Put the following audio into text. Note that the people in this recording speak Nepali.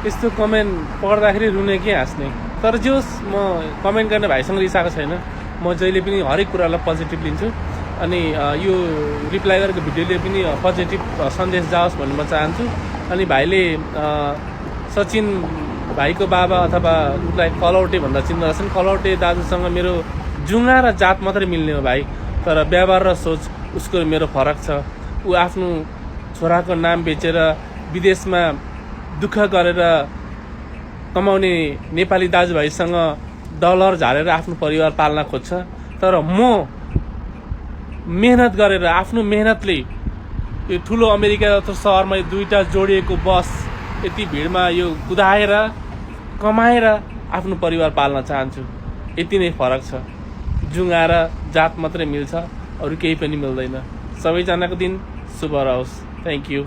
यस्तो कमेन्ट पढ्दाखेरि रुने के हाँस्ने। तर जे होस्, म कमेन्ट गर्ने भाइसँग रिसाएको छैन। म जहिले पनि हरेक कुरालाई पोजिटिभ लिन्छु अनि यो रिप्लाई गरेको भिडियोले पनि पोजिटिभ सन्देश जाओस् भन्ने म चाहन्छु। अनि भाइले सचिन भाइको बाबा अथवा उसलाई कलौटे भन्दा चिन्दा रहेछन्। कलौटे दाजुसँग मेरो जुङ्गा र जात मात्रै मिल्ने हो भाइ, तर व्यवहार र सोच उसको मेरो फरक छ। ऊ आफ्नो छोराको नाम बेचेर विदेशमा दुःख गरेर कमाउने नेपाली दाजुभाइसँग डलर झारेर आफ्नो परिवार पाल्न खोज्छ। तर म मेहनत गरेर आफ्नो मेहनतले यो ठुलो अमेरिका जस्तो सहरमा 2टा जोडिएको बस यति भिडमा यो कुदाएर कमाएर आफ्नो परिवार पाल्न चाहन्छु। यति नै फरक छ। जुङ्गा र जात मात्रै मिल्छ, अरू केही पनि मिल्दैन। सबैजनाको दिन शुभ रहोस्। Thank you.